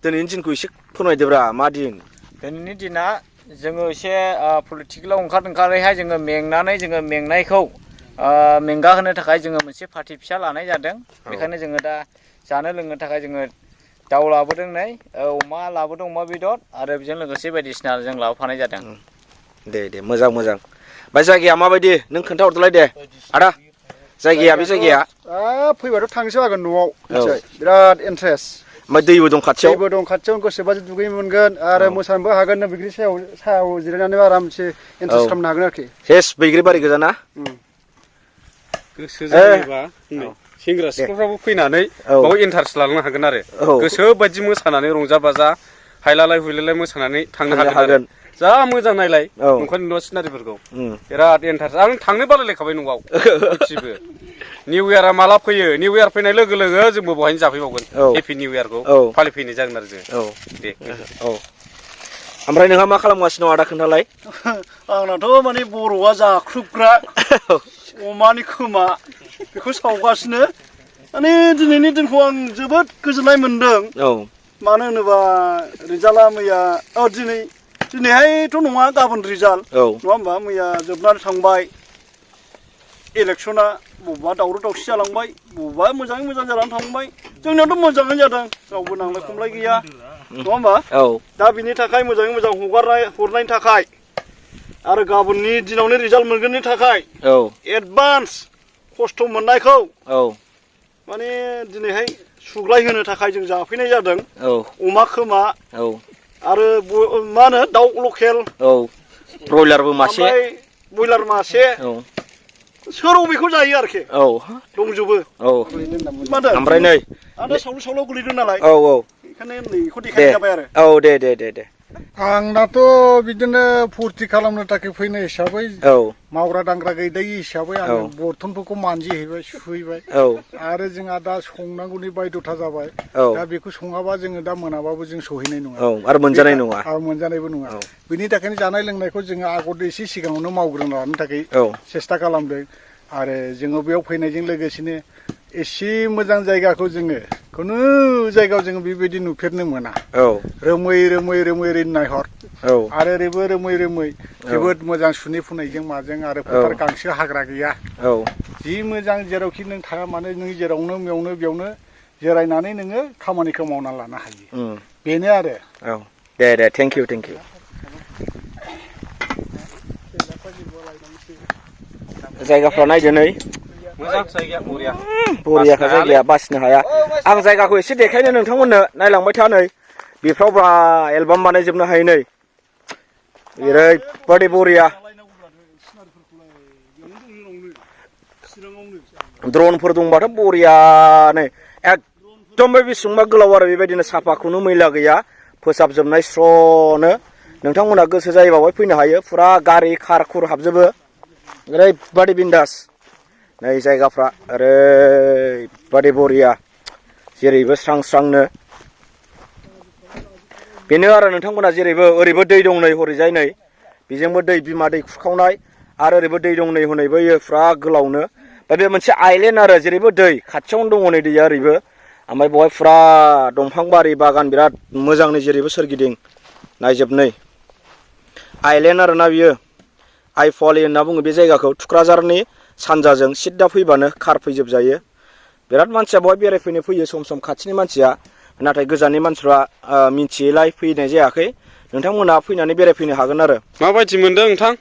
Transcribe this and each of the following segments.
दिनैनि दिनखौ एसे फोरमायदोब्रा मा दिन दिनैनि दिना जोङो एसे पलिटिकेलाव ओंखारैहाय जोङो मेंनानै जोङो मेंनायखौ मेंगा होनो थाखाय जोङो मोनसे पार्टि फिसा लानाय जादों बेखायनो जोङो दा जानो लोंनो थाखाय जोङो दाउ लाबोदों नै अमा लाबोदों अमा बेदर आरो बेजों लोगोसे बायदिसिना जों लाबोफानाय जादों दे मोजां ओमफ्राय जायगाया माबायदि नों खोन्थाहरदोलाय दे आदा जायगाया बे जायगाया फैबाथ' थांसो हागोन न'आव बिराद इन्ट्रेस्ट ओमफ्राय दैबो दं खाथियाव गोसोबादि दुगैनो मोनगोन आरो मोसानोबो हागोन नों बैग्रि सायाव जिरायनानै आरामसे इन्ट्रेस्ट खालामनो हागोन आरोखि हेस बैग्रि बारि गोजा ना गोसो जायोबा सेंग्रा सिख्लाफ्राबो फैनानै बाव इन्टारेस्ट लानो हागोन आरो गोसो बायदि मोसानानै रंजा बाजा हायलालाय हुइलालाय मोसानानै थांनो हागोन जा मोजां नायलाय नंखायनो न' सिनारिफोरखौ बिराद इन्टारेस्ट आं थांनो बालायलायखाबाय न'आव गासिबो निउ इयारा माला फैयो निउ इयार फैनाय लोगो लोगो जोंबो बहायनो जाफैबावगोन हेपि निउ इयारखौ फालिफैनाय जागोन आरो जों दे ओमफ्राय नोंहा मा खालामगासिनो दं आदा खोन्थालाय आंनाथ' माने बर'आ जाख्रुबग्रा अमानि खोमा बेखौ सावगासिनो माने दिनैनि दिनखौ आं जोबोद गोजोननाय मोनदों मानो होनोबा रिजाल्टआ मैया दिनैहायथ' नङा गाबोन रिजाल्ट नङा होमबा मैया जोबनानै थांबाय इलेक्सना बबेबा दावराव दावसि जालांबाय बबेबा मोजाङै मोजां जानानै थांबाय जोंनियावथ' मोजाङैनो जादों रावबो नांलाय खमलाय गैया नङा होमबा दा बिनि थाखाय मोजाङै मोजां हरनायनि थाखाय आरो गाबोननि दिनावनो रिजाल्ट मोनगोननि थाखाय एडभान्स खस्थ' मोननायखौ माने दिनैहाय सुग्लाय होनो थाखाय जों जाफैनाय जादों अमा खोमा आरो मा होनो दाउ लकेल ब्रयलारबो मासे ब्रयलार मासे सोर अबेखौ जायो आरोखि दंजोबो ओमफ्राय नै आदा सावल' गोलैदों नालाय बेखायनो नैखौ देखायनाय जाबाय आरो दे आंनाथ' बिदिनो फुरथि खालामनो थाखाय फैनाय हिसाबै मावग्रा दांग्रा गैदाय हिसाबै आङो बर्थनफोरखौ मानजिहैबाय सुहैबाय आरो जोंहा दा संनांगौनि बायद'था जाबाय दा बेखौ सङाबा जोङो दा मोनाबाबो जों सहैनाय नङा आरो मोनजानाय नङा आरो मोनजानायबो नङा बिनि थाखायनो जानाय लोंनायखौ जोङो आगोल एसे सिगाङावनो मावग्रोना लानो थाखाय सेस्था खालामदों आरो जोङो बेयाव फैनायजों लोगोसेनो एसे मोजां जायगाखौ जोङो खुनु जायगायाव जोङो बेबायदि नुफेरनो मोना रोमै ओरै नायहर आरो ओरैबो रोमै जोबोद मोजां सुनै फुनायजों माजों आरो फोथार गांसो हाग्रा गैया जि मोजां जेरावखि नों थाङा मानो नों जेरावनो बेयावनो जिरायनानै नोङो खामानिखौ मावना लानो हायो बेनो आरो दे थेंक इउ जायगाफ्रा नायदो नै बरियाखा जायगाया बासिनो हाया आं जायगाखौ एसे देखायनो नोंथांमोननो नायलांबाय था नै बेफ्राव ब्रा एलबाम बानायजोबनो हायो नै ओरैबादि बरिया ड्रनफोर दंबाथ' बरियानो एकदम बेसेबांबा गोलाव आरो बेबायदिनो साफाखौनो मैला गैया फोसाबजोबनाय स्र'नो नोंथांमोनहा गोसो जायोबा बेवहाय फैनो हायो फुरा गारि कार खुर हाबजोबो ओरैबादि बिन्दास नै जायगाफ्रा ओरैबादि बरिया जेरैबो स्रांनो बेनो आरो नोंथांमोना जेरैबो ओरैबो दै दं नै हरैजाय नै बेजोंबो दै बिमा दै खुरखावनाय आरो ओरैबो दै दं नै हनै बैयो फुरा गोलावनो दा बे मोनसे आइलेन्ड आरो जेरैबो दै खाथियावनो दङ नै दैया ओरैबो ओमफ्राय बेवहाय फुरा दंफां बारि बागान बिराद मोजांनो जेरैबो सोरगिदिं नायजोबनै आइलेन्ड आरोना बियो आइफ'य होनना बुङो बे जायगाखौ थुक्राझारनि सानजाजों सिद्दा फैबानो कार फैजोबजायो बिराद मानसिया बेवहाय बेरायफैनो फैयो सम खाथिनि मानसिया नाथाय गोजाननि मानसिफ्रा मिथियैलाय फैनाय जायाखै नोंथांमोना फैनानै बेरायफैनो हागोन आरो माबायदि मोनदों नोंथां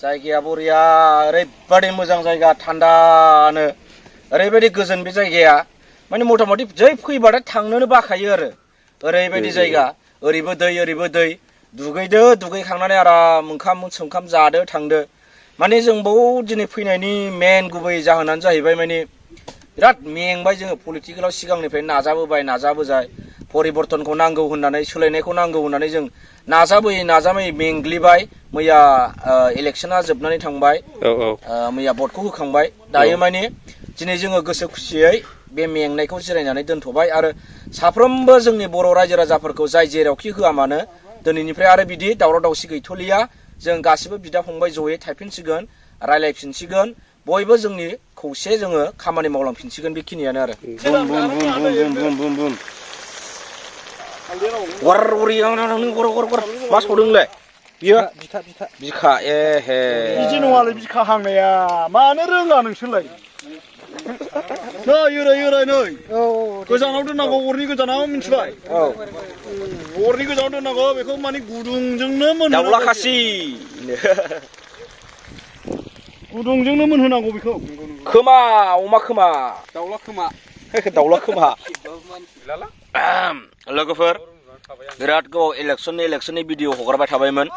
जायगाया बरिया ओरैबादि मोजां जायगा थान्दानो ओरैबायदि गोजोन बे जायगाया माने मथा मथि जै फैबाथाय थांनोनो बाखायो आरो ओरैबायदि जायगा ओरैबो दै दुगैखांनानै आराम ओंखाम जादो थांदो माने जों बाव दिनै फैनायनि मेन गुबै जाहोनानो जाहैबाय माने बिराद मेंबाय जोङो पलिटिकेलाव सिगांनिफ्राय नाजाबोजाय परिबर्तनखौ नांगौ होननानै सोलायनायखौ नांगौ होननानै जों नाजाबोयै मेंग्लिबाय मैया इलेक्सना जोबनानै थांबाय मैया भटखौ होखांबाय दायो माने दिनै जोङो गोसो खुसियै बे मेंनायखौ जिरायनानै दोनथ'बाय आरो साफ्रोमबो जोंनि बर' रायजो राजाफोरखौ जाय जेरावखि होआ मानो दिनैनिफ्राय आरो बिदि दावराव दावसि गैथ'लिया जों गासिबो बिदा फंबाय जयै थायफिनसिगोन रायलायफिनसिगोन बयबो जोंनि खौसे जोङो खामानि मावलांफिनसिगोन बेखिनियानो आरो war nang war मा सावदोंलै बियो बिखा ए हे बिदि नङालै बिखा हांनाया मानो रोङा नोंसोरलाय नै ओरै नै गोजानाव दोननांगौ अरनि गोजानाव मिथिबाय अरनि गोजानाव दोननांगौ बेखौ माने गुदुंजोंनो मोनहोनांगौ दाउला खासि गुदुंजोंनो मोनहोनांगौ बेखौ खोमा अमा खोमा दाउला खोमा लोगोफोर बिराद गोबाव इलेक्सननि भिडिअ हगारबाय थाबायमोन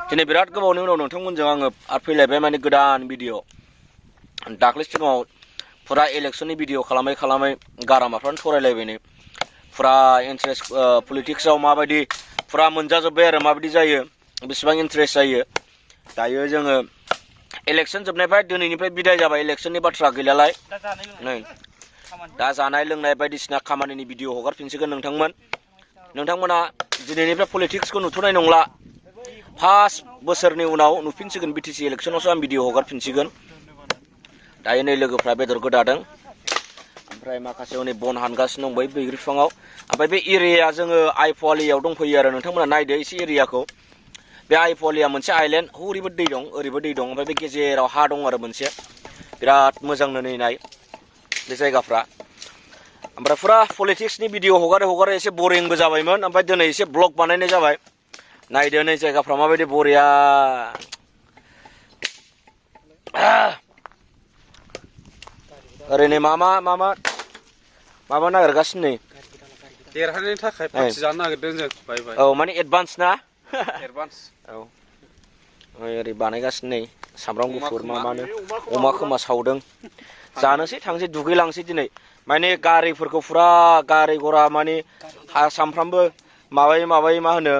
दिनै बिराद गोबावनि उनाव नोंथांमोनजों आङो फैलायबाय माने गोदान भिडिअ दाख्लै सिगाङाव फुरा इलेक्सननि भिडिअ खालामै गारामाफ्रानो थरायलायबाय नै फुरा इन्टारेस्ट पलिटिक्सआव माबायदि फुरा मोनजाजोब्बाय आरो माबायदि जायो बेसेबां इन्टारेस्ट जायो दायो जोङो इलेक्सन जोबनायनिफ्राय दिनैनिफ्राय बिदाय जाबाय इलेक्सननि बाथ्रा गैलालाय नै दा जानाय लोंनाय बायदिसिना खामानिनि भिडिअ हगारफिनसिगोन नोंथांमोना दिनैनिफ्राय पलिटिक्सखौ नुथ'नाय नंला फार्स्ट बोसोरनि उनाव नुफिनसिगोन बिटिसि इलेक्सनावसो आं भिडिअ हगारफिनसिगोन दायो नै लोगोफ्रा बेदर गोदादों ओमफ्राय माखासे हनै बन हानगासिनो दं बै बैग्रि बिफाङाव ओमफ्राय बे एरियाया जोङो आइफ'वालियाव दंफैयो आरो नोंथांमोना नायदो एसे एरियाखौ बे आइफ'वालिया मोनसे आइलेन्ड ओरैबो दै दं ओमफ्राय बे गेजेराव हा दं आरो मोनसे बिराद मोजांनो नै नाय बे जायगाफ्रा ओमफ्राय फुरा पलिटिक्सनि भिडिअ हगारै एसे बरिंबो जाबायमोन ओमफ्राय दिनै एसे ब्लग बानायनाय जाबाय नायदो नै जायगाफ्रा माबायदि बरिया ओरैनो मामा नागिरगासिनो नै देरहानायनि थाखाय पार्टि जानो नागिरदों जों बाय औ माने एडभान्स ना एडभान्स औ ओरै बानायगासिनो नै सामब्राम गुफुर मानो अमा खोमा सावदों जानोसै थांसै दुगैलांसै दिनै माने गारिफोरखौ फुरा गारि घरा माने सामफ्रामबो माबायै मा होनो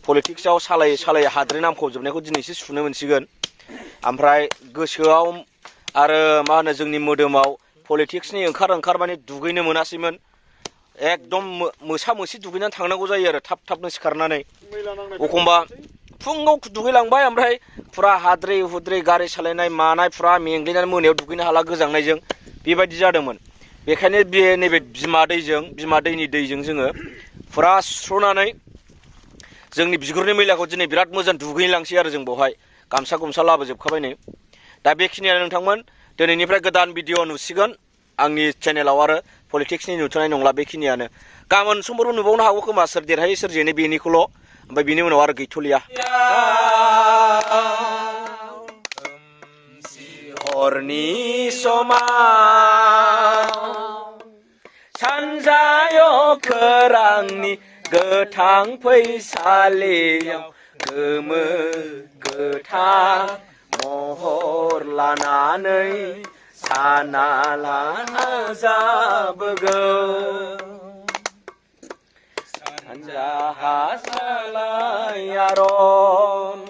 पलिटिक्सआव सालायै हाद्रि नांफबजोबनायखौ दिनैसो सुनो मोनसिगोन ओमफ्राय गोसोआव आरो मा होनो जोंनि मोदोमाव पलिटिक्सनि ओंखार माने दुगैनो मोनासैमोन एकदम मोसा दुगैनानै थांनांगौ जायो आरो थाबनो सिखारनानै एखमबा फुङाव दुगैलांबाय ओमफ्राय फुरा हाद्रि हुद्रि गारि सालायनाय मानाय फुरा मेंग्लिनानै मोनायाव दुगैनो हाला गोजांनायजों बेबायदि जादोंमोन बेखायनो बे नैबे बिमा दैनि दैजों जोङो फुरा सुस्र'नानै जोंनि बिगुरनि मैलाखौ दिनै बिराद मोजां दुगैलांसै आरो जों बेवहाय गामसा लाबोजोबखाबाय नै दा बेखिनियानो नोंथांमोन दिनैनिफ्राय गोदान भिडिअ नुसिगोन आंनि चेनेलाव आरो पलिटिक्सनि नुथ'नाय नंला बेखिनियानो गाबोन समफोरबो नुबावनो हागौ खोमा सोर देरहायो सोर जेनो बेनिखौल' ओमफ्राय बिनि उनाव आरो गैथ'लिया हरनि समाव सानजायाव खोरांनि गोथां फैसालियाव गोमो गोथां महर लानानै साना लाना जाबोगोन सानजाहा आलायारन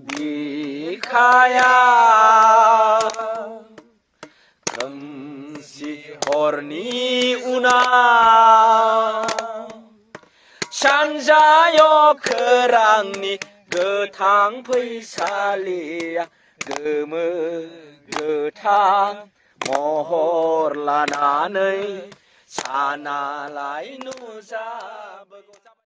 बिखाया खोमसि हरनि उनाव सानजायाव खोरांनि गोथां फैसालिया गोमो गोथां महर लानानै सानालाय नुजा